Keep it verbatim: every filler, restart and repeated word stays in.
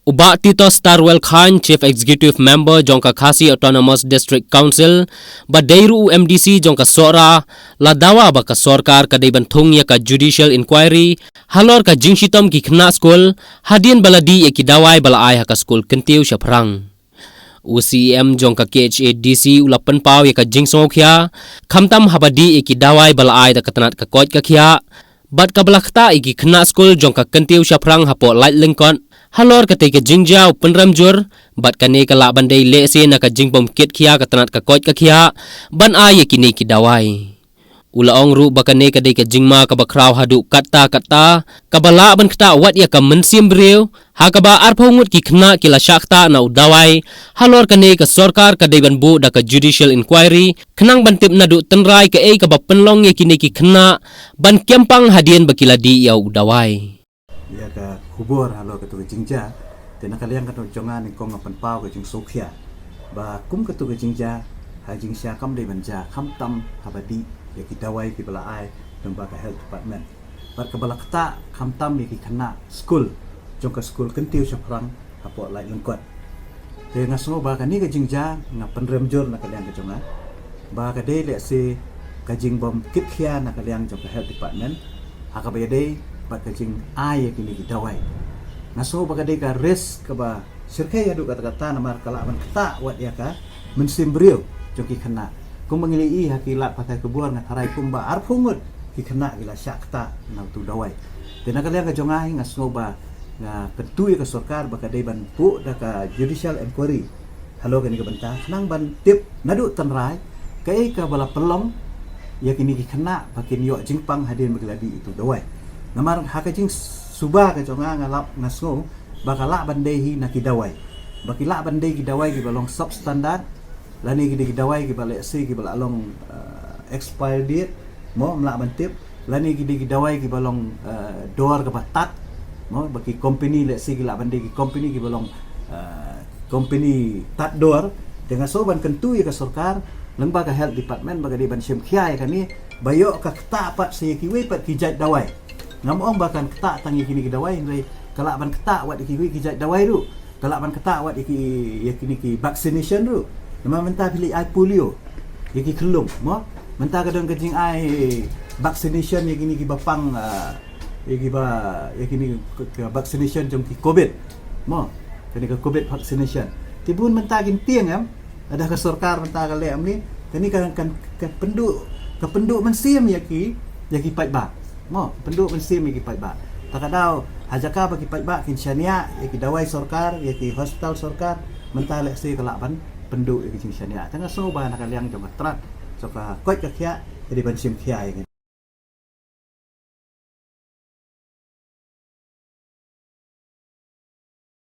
U Bah Tito Starwell Chyne, Chief Executive Member jong ka Khasi Autonomous District Council, ba dei ruh u M D C jong ka Sohra, la dawa ba ka sorkar ka dei ban thung ïa ka judicial inquiry halor ka jingshitom ki khynnah skul, hadien ba la dih ïa ki dawai ba la ai ha ka skul kyntiew shaphrang. U C E M jong ka K H A D C u la pynpaw ïa ka jingsngewkhia, khamtam haba dih ïa ki dawai ba la ai da ka tnat ka koit ka khiah, bad kaba la ktah ïa ki khynnah skul jong ka kyntiew shaphrang hapoh Laitlyngkot halor katei ka jingjia u pynrem jur, bad kane ka lah ban dei lehse na ka jingbym kit khia ka tnat ka koit ka khiah ban ai ïa kine ki dawai. U la ong ruh ba kane ka dei ka jingma kaba khraw haduh katta katta, kaba lah ban ktah wat ïa ka mynsiem briew, ha kaba arphew ngut ki khynnah ki la shah ktah na u dawai. Halor kane ka sorkar ka dei ban buh da ka judicial inquiry, khnang ban tip naduh tynrai kaei kaba pynlong ïa kine ki khynnah ban kiam pang hadien ba ki la dih ïa u dawai. Ïa ka khubor halor katu ka jingjia, te na ka liang katu jong nga nyngkong nga pynpaw ka jingsngewkhia ba kum katu ka jingjia, ha jingshisha kam dei ban jia khamtam haba dih ïa ki dawai kiba la ai lyngba ka health department, bad kaba la ktah khamtam ïa ki khynnah skul jong ka skul kyntiew shaphrang hapoh Laitlyngkot. Te nga sngew ba kane ka jingjia nga pynrem jur na ka liang ka jong nga ba ka dei lehse ka jingbym kit khia na ka liang jong ka health department ha kaba ïadei bad ka jingai ïa kine ki dawai. Nga sngew ba ka dei ka risk kaba shyrkhei haduh katta katta, namar ka lah ban ktah wat ïa ka mynsiem briew jong ki khynnah. Kumba ngi la ïohi ha ki lad pathai khubor, nga tharai kumba arphew ngut ki khynnah ki la shah ktah na utu u dawai. Te na ka liang ka jong nga, nga sngew ba nga kyntu ïa ka sorkar ba ka dei ban buh da ka judicial inquiry halor kane ka bynta, khnang ban tip naduh tynrai kaei kaba la pynlong ïa kine ki khynnah ba kin ïoh jingpang hadien ba ki la dih ïa utu u dawai. Namar ha ka jingsuba ka jong nga, nga lap, nga sngew ba ka lah ban dei hi na ki dawai, ba ki lah ban dei ki dawai kiba long substandard, lane ki dei ki dawai kiba lehse kiba la long, eh, expire date, mo, ym lah ban tip, lane ki dei ki dawai kiba long, eh, dor kaba tad, mo, ba ki company lehse ki lah ban dei ki company kiba long, eh, company tad dor. Te nga sngew ban kyntu ïa ka sorkar lyngba ka health department ba ka dei ban shim khia ïa kane, ba ïoh ka ktah pat sa ïa kiwei pat ki jait dawai. Ngam ong ba kan ktah tang ïa kine ki dawai, hynrei ka lah ban ktah wat ïa kiwei ki jait dawai ruh, ka lah ban ktah wat ïa ki, ïa kine ki vaccination ruh. Namar mynta phi leit ai polio ïa ki khyllung, mo? Mynta ka don ka jingai vaccination ïa kine kiba pang, ah, ïa kiba, ïa kine ki, ki vaccination jong ki covid, mo? Kane ka covid vaccination. Te bun mynta kin tieng, em? Lada ka sorkar mynta ka leh kumne, kane ka, ka, ka pynduh, ka pynduh mynsiem ïa ki, ïa ki paidbah. Mo, pynduh mynsiem ïa ki paidbah. Ta ka daw, ha jaka ba ki paidbah kin shaniah ïa ki dawai sorkar, ïa ki hospital sorkar, mynta lehse ka lah ban pynduh ïa ki jingshaniah. Te nga sngew ba na ka liang jong ka tnat jong ka koit ka khiah, ka dei ban shim khia ïa kane.